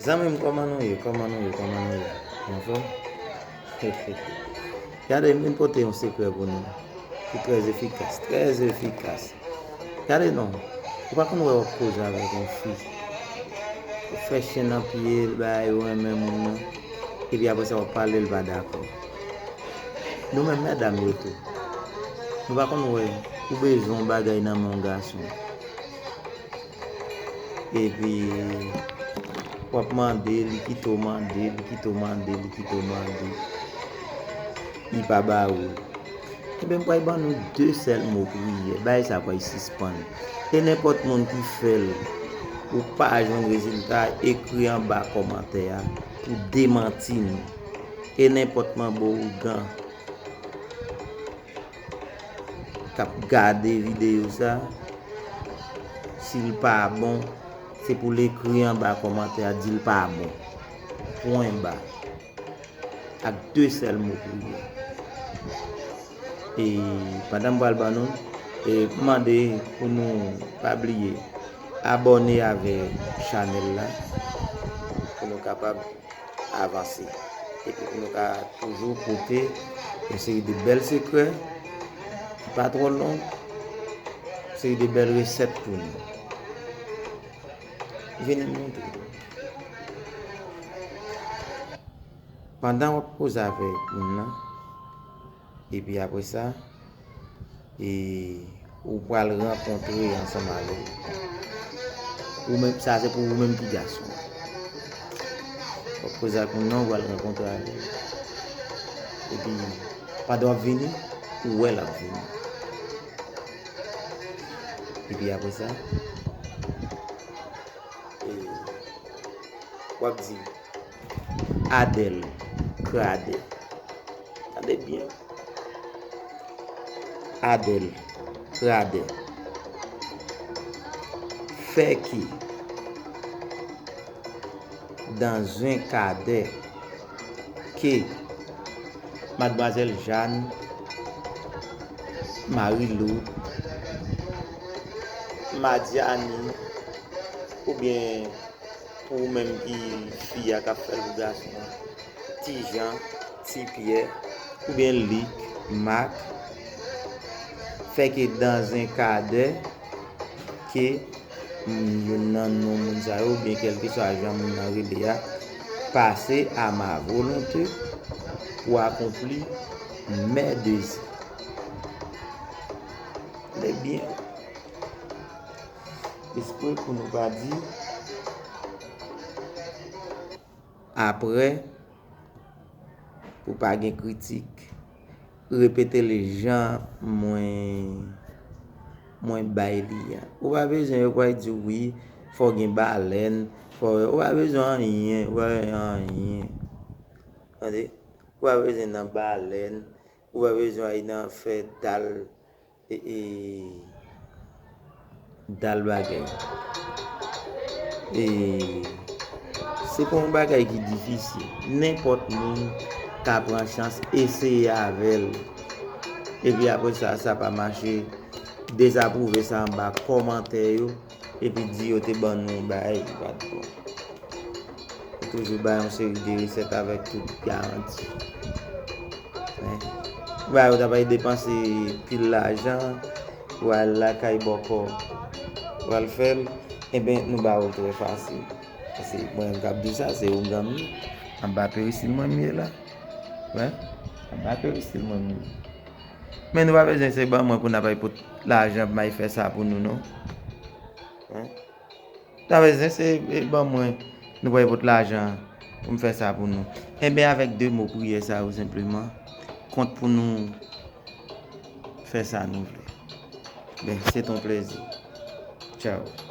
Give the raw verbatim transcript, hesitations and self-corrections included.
Zanmi m, kòman nou ye? Kòman nou ye? Kòman nou ye? Anfòm? Gade, m vin pote yon sekrè pou nou. Ki trè efikas, trè efikas. Gade non, ou pa konn wè w ap koze avèk yon fi. Ou fè chen nan pye l, bagay, ou renmen moun nan. Epi apre sa, w ap pale, l pa dakò. Nou menm medam yo tou. Nou pa konn wè, ou bezwen yon bagay nan men yon gason. Epi, w ap mande, li kite w mande, li kite w mande, li kite w mande. Li pa ba ou. Ebyen, m pral ban nou de sèl mo priyè. Bagay sa pral sispann. E nenpòt moun ki fè l, ou pa jwenn rezilta, ekri anba kòmantè a pou demanti nou. E nenpòt manbo ougan k ap gade videyo sa, si l pa bon, se pou l ekri anba kòmantè a, di l pa bon. Pwen ba. Ak de sèl mo priyè. E pandan m pral ban nou, e m mande pou nou pa bliye abòne avèk chanèl la, pou nou kapab avanse. Epi pou nou ka toujou pote yon seri de bèl sekrè, ki pa twò long, yon seri de bèl resèt pou nou. Vini m montre nou. Pandan w ap koze avèk moun nan, epi apre sa, e ou pral rankontre ansanm avè l. Ou menm, sa se pou ou menm ki gason. W ap koze ak moun nan, ou pral rankontre avè l. Epi, pandan w ap vini, ou wè l ap vini. Epi apre sa, e, w ap di, Adèl Kradè. Tande byen. Adèl Kradè. Fè ke dans un quart d'heure ke Madmwazèl Jàn, Marilou, Madyani, oubyen pou ou menm ki fi a k ap fè l pou gason an, Ti Jan, Ti Pyè, oubyen Lik, Mak, fè ke dans un quart d'heure ke youn nan non moun sa yo, oubyen kèlkeswa jan moun nan rele a, pase à ma volonté pou akonpli mes désirs. Tande byen. Espre pou nou pa di apre, pou pa gen kritik, repete l jan mwen, mwen bay li a. Ou pa bezwen, yo pral di w, wi, fò w gen balèn, fò, ou pa bezwen anyen, ou pa bezwen anyen. Tande? Ou pa bezwen nan balèn, ou pa bezwen al nan fè dal, e, e, dal bagay. E, se pa yon bagay ki difisil. Nenpòt moun ka pran chans, eseye avè l. Epi apre sa, sa pa mache, dezapwouve sa anba kòmantè yo. Epi di yo te ban nou yon bagay ki pa t bon. Yo toujou bay yon seri de resèt avèk tout garanti. Hein? Ou bay yo ta pral depanse pil lajan pou al lakay bòkò, pou al fè l, enben, nou ba yo l trè fasil. Paske mwen menm k ap di w sa, se ougan m ye. Anba peristil mwen m ye la. Wi, anba peristil mwen m ye. Men nou pa bezwen se ban mwen pou n ap al pot lajan pou m al fè sa pou nou, non. Hein? Sa vle di, se, e, ban mwen, nou pral pot lajan pou m fè sa pou nou. Enben, avèk de mo priyè sa yo senpleman, kont pou nou fè sa nou vle. Ben, se ton plèzi. Tchao.